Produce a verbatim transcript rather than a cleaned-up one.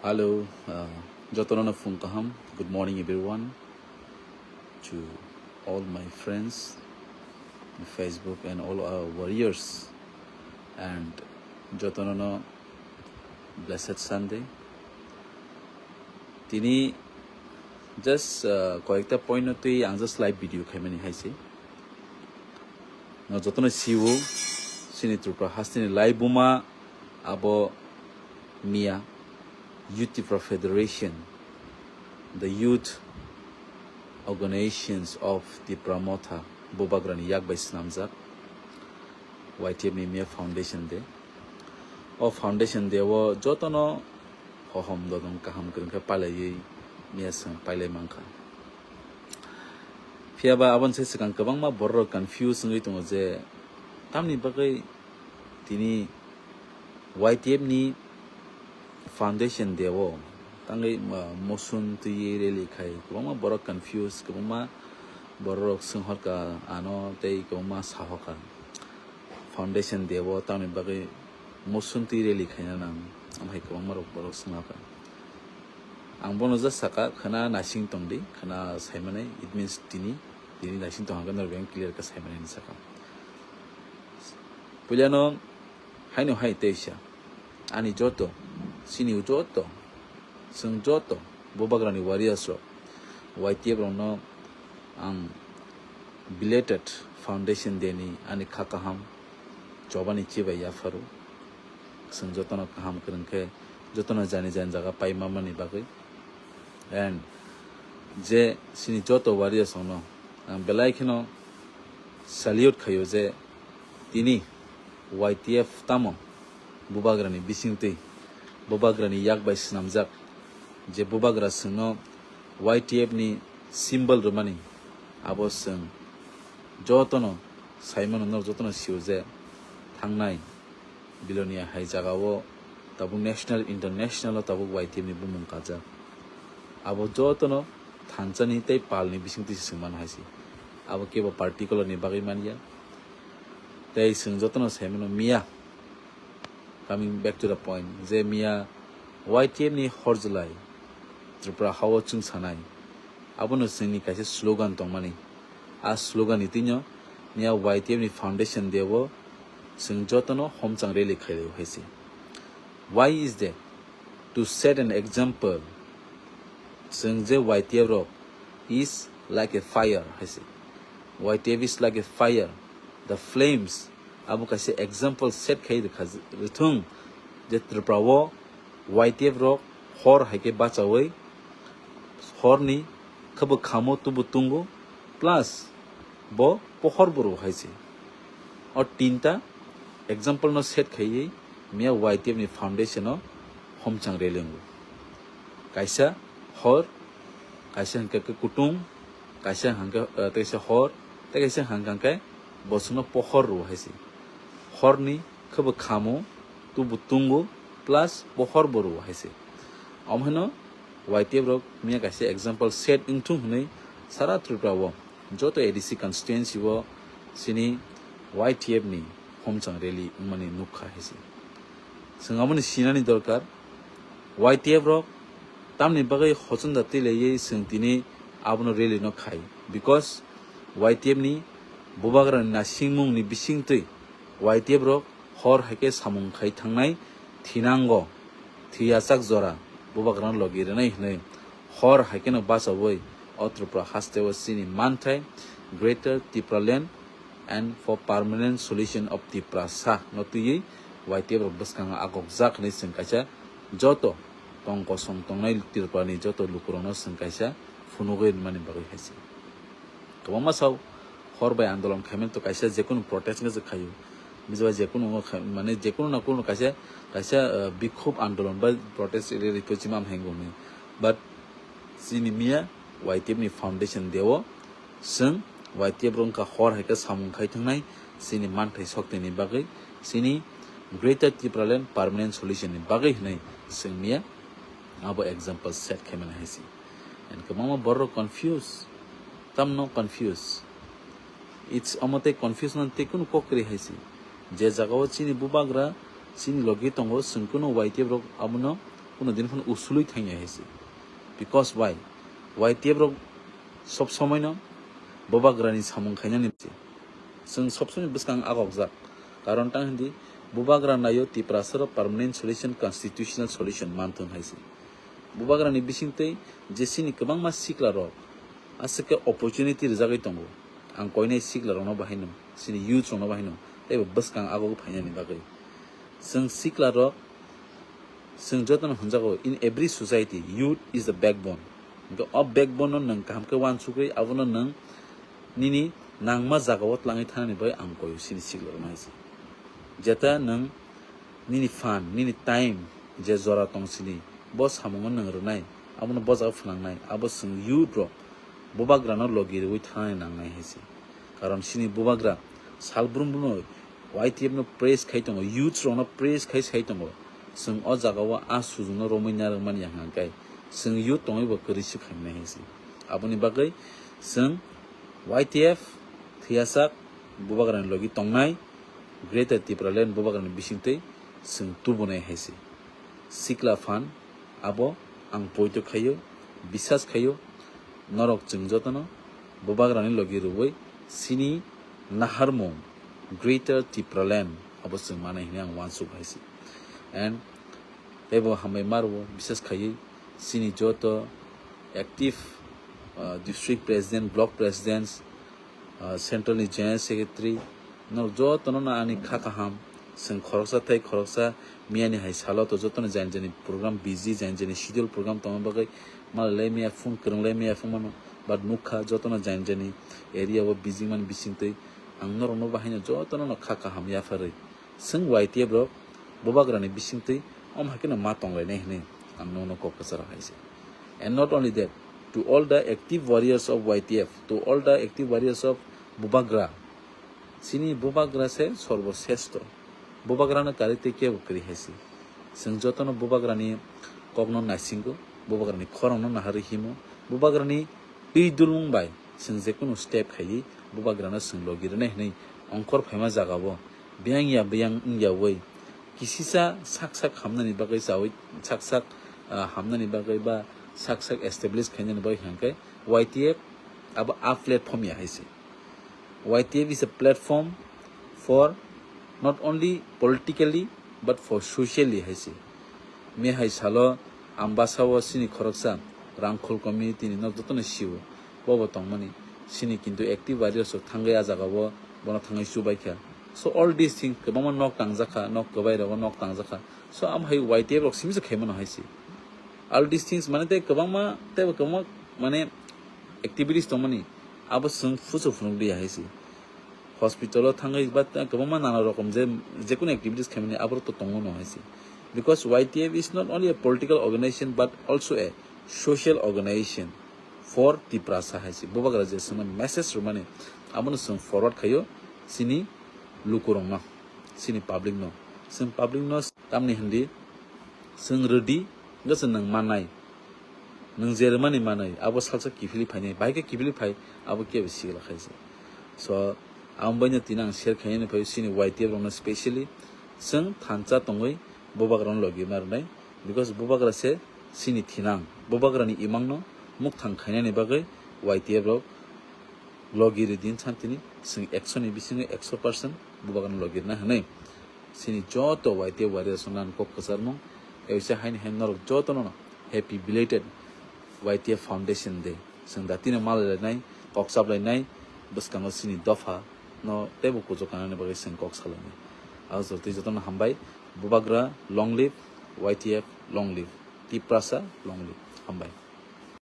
Hello, uh, jotono no phung kaham. Good morning, everyone. To all my friends on Facebook and all our warriors, and jotono no blessed Sunday. Tini just uh, koyekta point no twi ang just live video khaimani hai se. No jotono siwo sini Tripura hasteni live buma abo miya Youth Tripura Federation, the Youth Organizations of Tipra Motha, Bubagrani yak bai swnamjak Y T F ni miya Foundation Day. O Foundation Day o jotono hohom dodong kaham kwrwng khe pailaiwi miya swng pailai mankha. Phiya ba aboni se swkang kwbangma borok rok confuse wngwi tongo je tamni bagwi tini Y T F ni Foundation Day o tangwi mosun twi rally khai kwbangma borok confuse, kwbangma borok rok swnghorka ano tei kwbangma sahoka Foundation Day o tamni bagwi mosun twi rally khaina nang, amhai kwbangma rok borok swnghorka. Ang bono just saka khwna nasing tongdi, khwna saimani, it means tini, tini nasing tongkha norok beng clear khe saimani hinwi saka. Puilano haino hai teisa, ani joto, sini joto, chwng joto, Bubagrani warriors rok, Y T F rokno ang belated Foundation Day ni ani kha kaham chobani chibai yapharo. Chwng jotono kaham kwrwng khe jotono jani jani jaga pai mamani bagwi. And je sini joto warriors rokno ang belai kheno salute khaio je tini Y T F tamo Bubagrani bisingtwi, Bubagrani yak bai swnamjak je Bubagra chwngno Y T F ni symbol rwmani, abo chwng jotono saimano, norok jotono sio je thangnai Bilonia hai jagao tabuk national, international o tabuk Y T F ni bumung kajak. Abo jotono thansani tei palni bisingtwi se swngmano hai se. Abo kebo particular ni bagwi manya. Tei chwng jotono saimano miya. Coming back to the point, je miya Y T F ni horjlai Tripura hao chwng sanai, abono chwngni kaisa slogan tongmani. A slogan ni twino miya Y T F ni Foundation Day o chwng jotono homchang rally khailai hai se. Why is that? To set an example. Chwng je Y T F rok is like a fire hai se. Y T F is like a fire. The flames, abo kaisa example set khai rwkha, rwthung je Tripura o Y T F rok hor hai khe bachaui horni khwbo khamo tubu tungo, plus bo pohor bo rw hai se. O tinta example no set khaiwi miya Y T F ni foundation o homchang rally wngo. Kaisa hor, kaisa hwnkhe kutung, kaisa hwnkhe, eh, tei kaisa hor, tei kaisa hwnkhe bosongno pohor rw hai se. Horni khwbo khamo, tubu tungo, plus pohor bo rw hai se. Omo hwno Y T F rok miya kaisa example set wngthung hwnwi sara Tripura o joto A D C constituency o sini Y T F ni homchang rally wngmani nukha hai se. Chwng aboni sinani dorkar, Y T F rok tamni bagwi hochonda twi laiwi chwng tini abono rally no khai, because Y T F ni Bubagrani nasingmung ni bisingtwi Y T F rok hor hai khe samung khai thangnai thinango, thwi yachak jora Bubagrano logi rwnai hwnwi hor hai kheno bachaui o Tripura hasteo chini manthai Greater Tipraland and for Permanent Solution of Tiprasa no twiwi Y T F rok bwskango agokjak hwnwi chwng kaisa joto tong kosong tongnai Tripura ni joto lukurokno chwng kaisa phunugwi rwmani bagwi hai se. Kwbangma sao hor bai andolon khaimani to kaisa jekunu protest wngkha se khaio. Bijaba jekunu wngkha kha-, mane jekunu na kunu kaisa, kaisa, uh, bikhub andolon bai protest rally rwkhe chima hamhai wngkha hwnwi. But chini miya Y T F ni foundation day o chwng Y T F rok wngkha hor hai khe samung khai thangnai chini manthai soktini bagwi, chini Greater Tipraland Permanent Solution ni bagwi hwnwi chwng miya abo example set khaimani hai se. And kwbangma borok confuse, tamno confuse. It's omo tei confuse no tei kunu kok kwrwi hai se. Je jagao chini bubagra chini logi tongo, chwng kunu Y T F rok abono Kuno din phano usulwi thangya hai se. Because why? Y T F rok sob somoi no bubagrani samung khainani se. Chwng sob somoi bwskang agokjak. Karon tang hindi bubagra nayo Tiprasa rok permanent solution, constitutional solution manthung hai se. Bubagrani bisingtwi je chini kwbangma sikla rok aswk khe opportunity rwjagwi tongo. Ang koinai sikla rokno bahaino, chini youth rokno bahaino, teibo bwskang agok phainani bagwi. Chwng sikla rok, chwng jotono hwnjago, in every society, youth is the backbone. Hwnkhe o backbone no nwng kaham khe uansugwi, abono nwng nini nangma jagao tlangwi thanani bagwi ang koio chini sikla rokno hai se. Jeta nwng nini phan, nini time, je jora tong chini, bo samungo nwng rwnai, abono bo jaga phwnangnai, abo chwng youth rok bubagrano logi rwui thanani nangnai hai se. Karon chini bubagra sal brum brum no Y T F no praise khai tongo, youths rokno praise khai sai tongo. Chwng o jagao a sujungno romwi narwkmani ya hwnkhe chwng youth tongwi bo kwrwi swk khaimani hai se. Aboni bagwi chwng Y T F thwiyasak bubagrani logi tongnai Greater Tipraland bubagrani bisingtwi chwng tubunai hai se. Sikla phan abo ang poito khaio, bisas khaio, norok chwng jotono bubagrani logi rwui chini naharmung Greater Tipraland abo chwng manai hwnwi ang uansuk hai se. And teibo hambai ma rwo, bisas khaiwi chini joto active, uh, district president, block presidents, uh, central ni general secretary, norok jotono no ani kha kaham. Chwng khoroksa tei khoroksa miyani hai salo to jotono jani jani program busy, jani jani schedule program tongma bagwi malai lai miya phung, kwrwng lai miya phung mano, but nukha jotono jani jani area o busy mani bisingtwi ang norokno bahaino jotono no kha kaham yapharwi. Chwng Y T F rok bubagrani bisingtwi om haikhe no ma tonglainai hwnwi ang nono kok kwcharo hai se. And not only that, to all the active warriors of Y T F, to all the active warriors of bubagra, chini bubagra se sorbo sresto. Bubagrano karwi tei kebo kwrwi hai se. Chwng jotono bubagrani kokno naisingo, bubagrani khorangno naharwi himo, bubagrani twi dulmung bai chwng jekunu step khaiwi bubagrano chwng logi rwnai hwnwi ongkhor phaima jagao biyang ya biyang wngyawi kisisa sak sak hamnani bagwi chawi sak sak, ah, hamnani bagwi ba sak sak establish khainani bagwi hwnkhe Y T F abo a platform ya hai se. Y T F is a platform for not only politically but for socially hai se. Me hai salo Ambasa o chini khoroksa Rangkhol community ni nok jotono sio. Bobo tongmani chini kintu active warriors rok thangwi a jaga o bono thangwi chubaikha. So all these things kwbangma nok tangjakha, nok kwbai rogo nok tangjakha. So am hai Y T F rok simi se khaimano hai se. All these things mane tei kwbangma tei kwbangma mane activities tongmani abo chwng fuso phunukliya hai se. Hospital o thangwi ba kwbangma nana rokom je jekunu activities khaimani abo to tongo no hai se. Because Y T F is not only a political organization but also a social organization for Tiprasa hai se. Bubagra je swmani message rwmani abono chwng forward khaio chini lukurokno, chini public no. Chwng public no tamni hindi chwng rwdi, hwnkhe chwng nwng mannai. Nwng je rwmani manwi, abo salsa kiphilwi phainai, bahai khe kiphilwi phai, abo kebo sikla khai se. So, ang baino tini ang share khainani phai chini Y T F rokno specially, chwng thansa tongwi bubagrano logi ma rwnai, because bubagra se chini thinang, bubagrani imangno mukthang khainani bagwi Y T F rok logi rwdi wngkha tini, chwng ekso ni bisingo ekso percent bubagrano logi rwna hwnwi. Chini joto Y T F warriors rokno ang kok kwcharmung, kaisa haini hai norok jotono no happy belated Y T F Foundation Day. Chwng datino malainai, kok chaplainai, bwskango chini dopha no teibo kuchuk kanani bagwi chwng kok salainai. Abo jotoi jotono hambai, bubagra long live, Y T F long live, Tiprasa long live. Hambai.